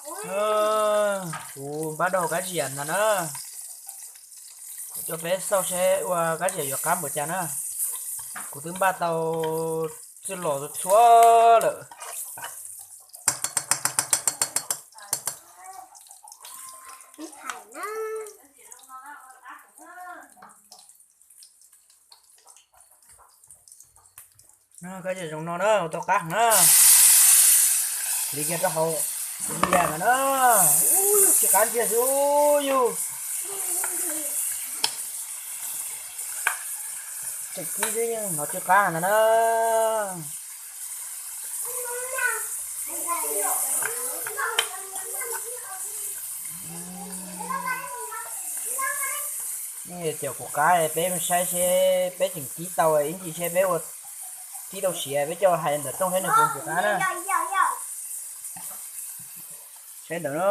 Kuv npaj dau kab ziam ntag na. Kuv coj peb xauj seb ua kab ziam yuav qab npaum cas na. Kuv twb npaj tau txwj los txhua lawm. Kab ziam zoo no na, ua tau qab heev na. Hliv kiag rau hauv ntawm no na. Ub, tsis qab ntxiag xwb yus. Tseem kib xwb yeej hnov tsis qab ntag na. Cov kuv qab peb saib seb peb tseem kib tau ib ntsis seb peb ua kib tau siav peb coj hais ntawm rooj seb nws puas tsis qab na. Saib ntawm no,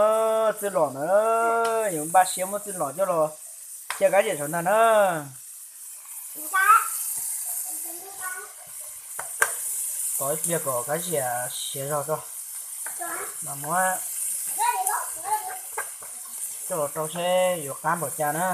txwj los ntawd, yuav npaj siab muab txwj los coj los cia kab ziam saum ntag na. Tos ib pliag kom kab ziam siav zog tso, mas muab coj los rau seb yuav qab npaum cas na.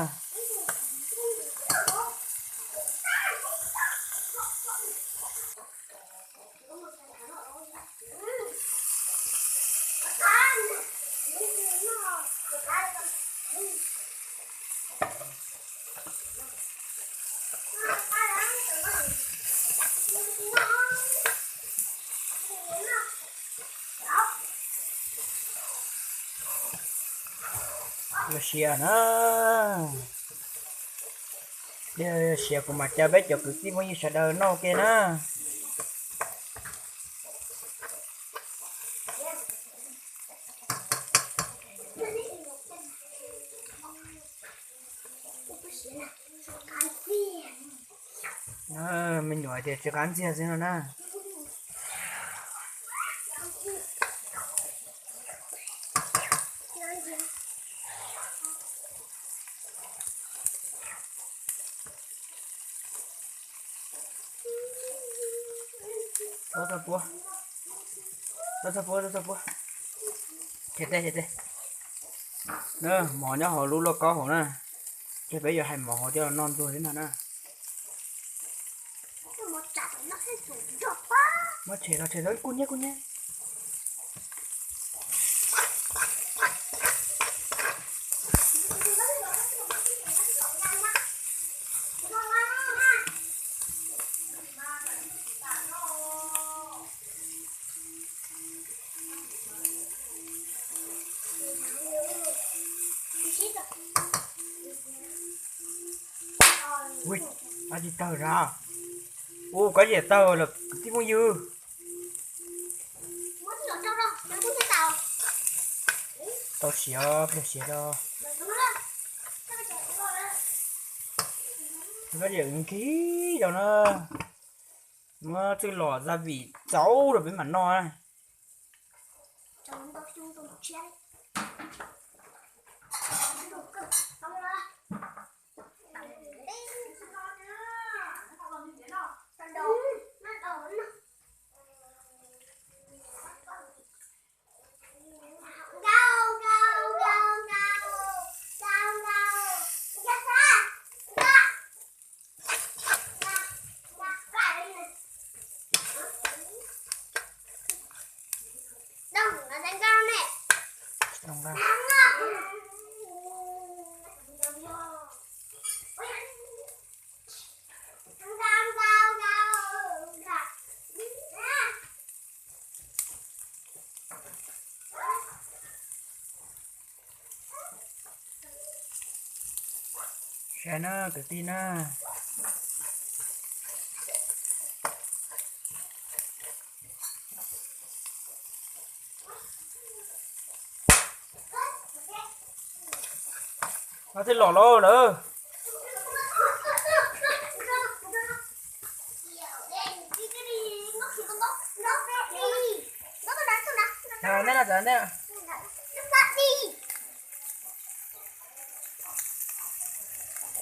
Yuav siav na. Siav kuv mam caw peb cov kwv tij phooj ywg sawv daws noj ua ke na. Me nyuam tias tsis qab ntxiag xwb no na. Txhob txhob puab, txhob txhob puab, txhob txhob puab. Ces tej ces tej, mov nyob hauv lub lauj kaub hauv na, ces peb yuav hais mov hauv coj los noj ntuag xwb ntag na. Muab tshem los tshem tau ib kub hnyiab kub hnyiab. Ui, kab tsis tawg na. Ua kab ziam tawg lawm kwv tij phooj ywg. Tau siav, pliag siav tso. Kab ziam nkig zoo na. Muab txwj los gia vị txaus rau peb mam noj. Saib na kwv tij na. Twb los lauj lawm. Ntej no, ntej no.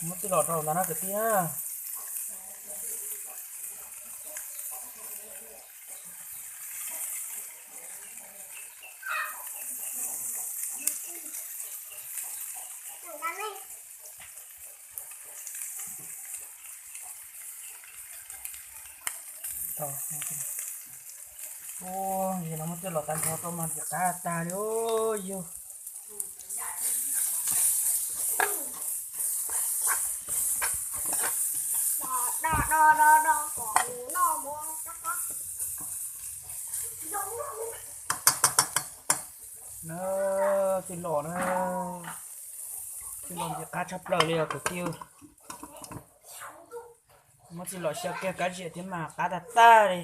Muab txwj los rau ntawd na kwv tij na. Ua, yog no muab coj los tag nrho rau mas ntxim qab tag li yog. Na, tij laug na, tij laug ntxim qab tshaj plaws li os kwv tij. Muab tij laug xyaw kiag kab ziam thiab mas qab tag tag li.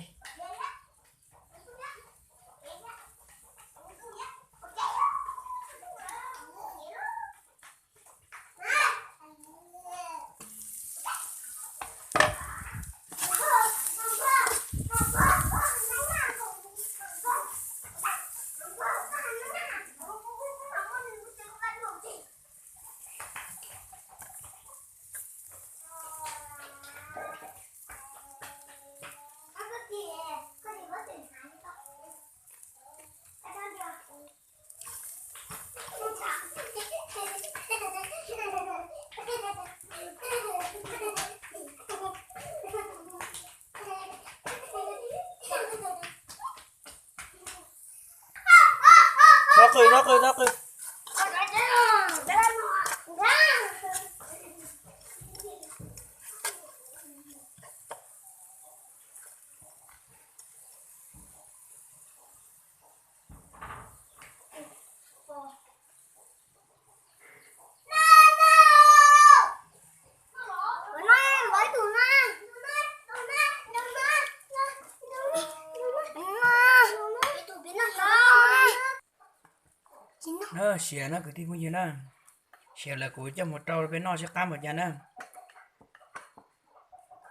Thov qw, thov qw, thov qw. Siav na kwv tij phooj ywg na, siav lawm kuv coj mus rau peb noj seb qab npaum cas na.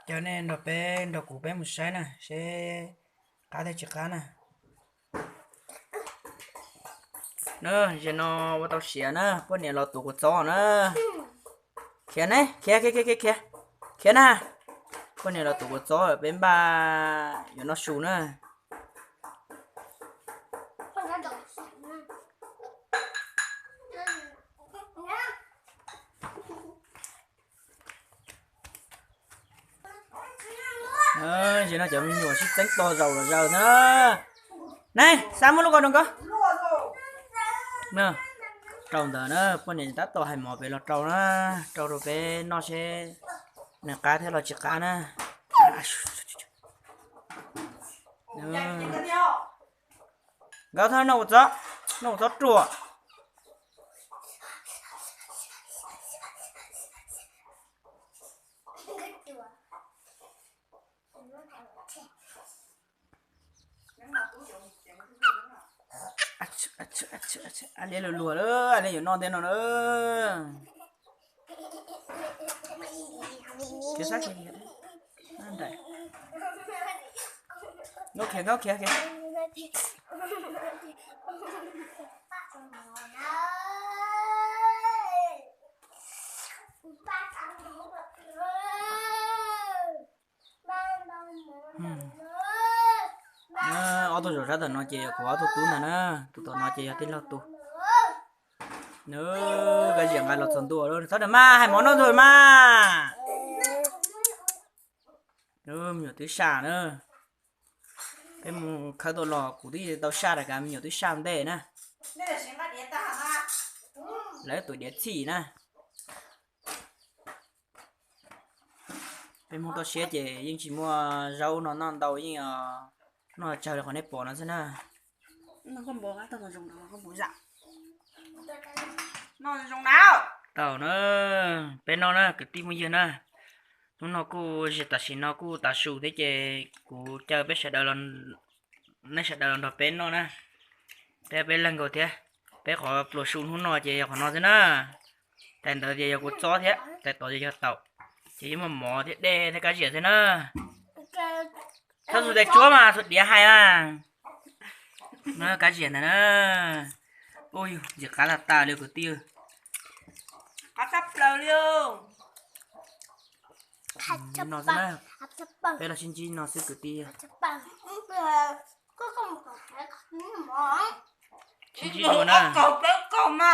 Coj nej nrog peb nrog kuv peb mus saib na seb qab thiab tsis qab na. Na, zaum no ua tau siav na, poj niam los tuav kua txob na. Khiav ne, khiav khiav khiav khiav khiav na. Poj niam los tuav kua txob peb npaj yuav noj su na. Zaum no cov me nyuam sib txeeb to zaum los zaws na. Ne, xav muab lub ko rau nkawd. Rau ntawd na, poj niam tab tom hais mov pem los rau na, rau rau peb noj seb nws qab thiab los tsis qab na. Nkawd thov noj kua txob, noj kua txob ruam. A liab luag luag lawm, a liab yuav noj ntej no na. Nkauj khiav, nkauj khiav, khiav. Ob tug zaum sab tom no ces yog kuv ob tug tub ntag na, tus tom no ces yog tij laug tus. Nws kab ziam nqa los txog ntua lawm, txhob ras mas, hais mov noj ntag mas. Me nyuam twb saj na. Peb mus khawb tau los kuv twb tau saj rau, me nyuam twb saj ntej na. Lawv tus diav txhij na. Peb Hmoob toj siab ces yeej tsis muaj zaub no noj ntau, yeej noj tsawg li qhov nej pom no xwb na. Tau na, peb noj na kwv tij phooj ywg na. Hnub no kuj, tam sim no kuj tav su thiab ces kuv caw peb sawv daws, nej sawv daws los nrog peb noj na. Peb, peb leeg nkaus thiab. Peb qhov pluas su hnub no ces yog qhov no xwb na. Tais ntawd ces yog kua txob thiab, tais tod ces yog taum. Ces yeej muaj mov thiab dej thiab kab ziam thiab na. Txhob txhua tais tsuab mas txhua diav hais mas. Kab ziam ntawd na. Ub, ntxim qab tas tas li kwv tij. Qab tshaj plaws li. No xwb na. Peb los sib ntsib no xwb kwv tij. Sib ntsib dua na.